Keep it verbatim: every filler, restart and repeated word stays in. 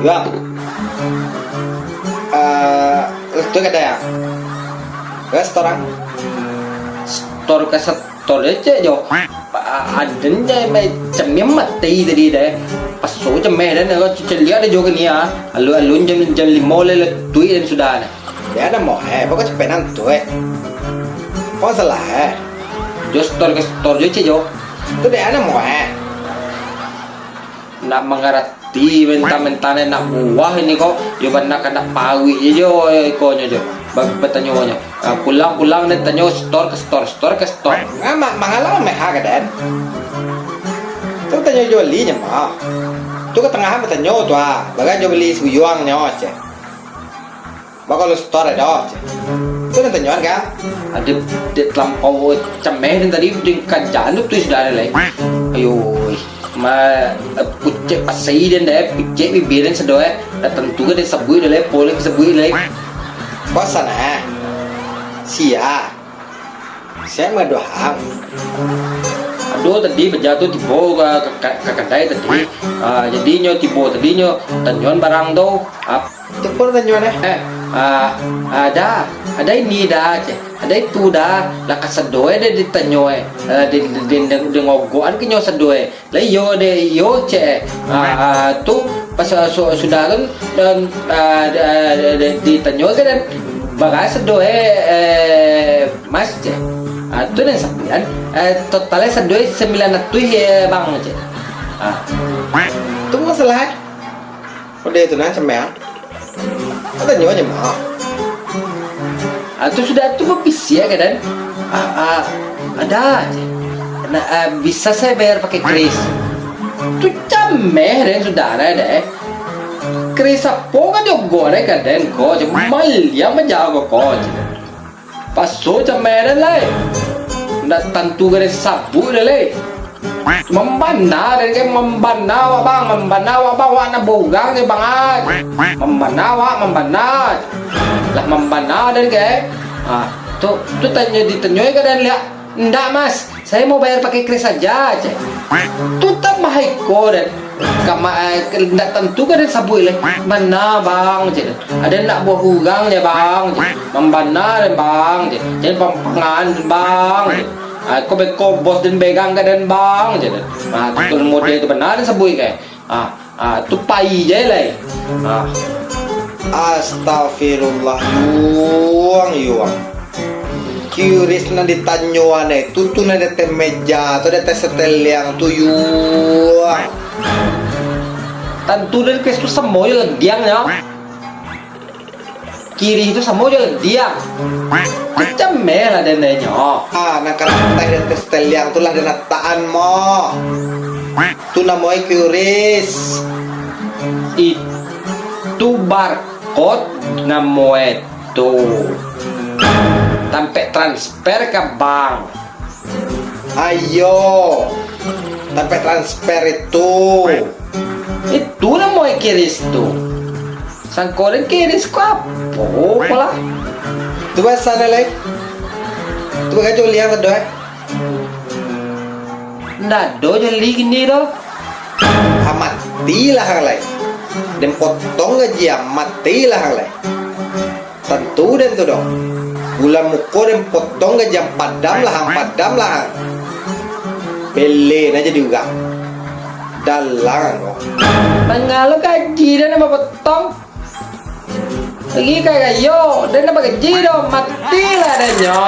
Bang. Eh, tu kada ya? Restoran. Setor ka setor je, cek jo. Aden je, mai cemeh mati tadi deh. Paso cemeh den, kalau celiak deh jo kini ah. Alun-alun jam, jam limo lah, lah tuik den sudah deh. Ya, namo eh, pokok cepet nan tu eh. Kok salah eh? Jo setor ka setor jo, cek jo. Tu deh, namo eh. Nak mangarati, mentah-mentah nak buah ini ko, yo bana kandak paruik je jo, ikonyo jo. Ba-, batanyo nyo. Ah, pulang-pulang den tanyo setor ka setor, setor ka setor. Ngamak mangalah meh ha kadan. Tu tanyo jo beli nyo mah. Tu ka tangah batanyo tu ah, bagai jo beli suyuang nyo ceh. Bakalu setor ado, ceh. Tu nan tanyoan ka? Ado dek talampau cemeh den tadi, den kajan tu sudah lai. Ayo, ma, pucek pasai den deh, pucek bibia den sado eh. Dah tantu ka den sabuik deh lai, poleh ka sabuik lai. Bosan eh. Sia. Sia madohang. Ado tadi baja tu tibo ka, ka, ka, ka kadai tadi. Ah, jadi nyo tibo tadi nyo tanyoan barang tu. Ah, Tu pun tanyo neh. Eh, ah, ada, ada ini dah, ceh. Ada itu dah. Lah ka sado eh, dia ditanyo eh. Eh, di, di, di, di, di ngogokan ke nyo sado eh. Lah iyo deh, iyo ceh. Ah, ah, tu pas, ah, su-, sudah tu, dan, ah, di, di, di, ditanyo ke dan bagai sado eh, eh, mas ceh. Ah, tu dan sambilan. Eh, totalnya sado eh sembilan ratus eh, bang ceh. Ah. Tu masalah eh. Udah itu nan cemeh ah. Tanyo je mah. Ah, tu sudah tu babisiak ka den. Ah, ah, ada je. Nah, ah, bisa saya bayar pakai kris. Tu cameh den sudah deh. Kris apo ka diogoh deh ka den ko, je maliang bajago ko je. Paso cameh den lai. Ndak tantu ka den sabuik deh lai. Mambana den ke, mambana awak bang, mambana awak bang, awak nak baurang je bang ai. Mambana awak, mambana. Lah mambana den ke. Ah, tu, tu tanyo ditanyo ka den liak. Ndak mas, saya mau bayar pakai kris saja, ceh. Tu tambah iko den. Kama, eh, ndak tantu ka den sabuik lai. Mana bang, ceh. Ada nak buah urang je bang, ceh. Mambana den bang, ceh. Jadi pampangan den bang, ceh. Ah, ko beko bos den begang ka den bang, ceh. Ah, tu model tu bana den sabuik ke. Ah, ah, tu pai je lai. Ah. Astagfirullah, yuang, yuang. Kiris nan ditanyoan eh, tu, tu nan di ateh meja, tu di ateh seteliang tu, yuang. Tantu dari kris tu samo je lediang nyo. Kiri tu samo je lediang. Macam meh lah den nyo. Ah, nak kalah teh dan tes teliang tu lah den nataan mo. Tu namo e kiris. Itu barcode namo e tu. Tampek transfer ka bank. Ayo, tampek transfer itu. Itu namo e kiris tu. Sangko den kiris ko apo lah? Tu basa na lai. Tu bagajo liang sado eh. Ndak ado jali kini doh. Ah, matilah ang lai. Den potong gaji ah, matilah ang lai. Tantu den tu doh. Bulan muko den potong gaji ang, padam lah ang, padam lah ang. Bele na jadi urang. Dalang ang ko. Tangah lo gaji den nan bapotong. Lagi ka gayo, den nan bagaji doh, matilah den nyo.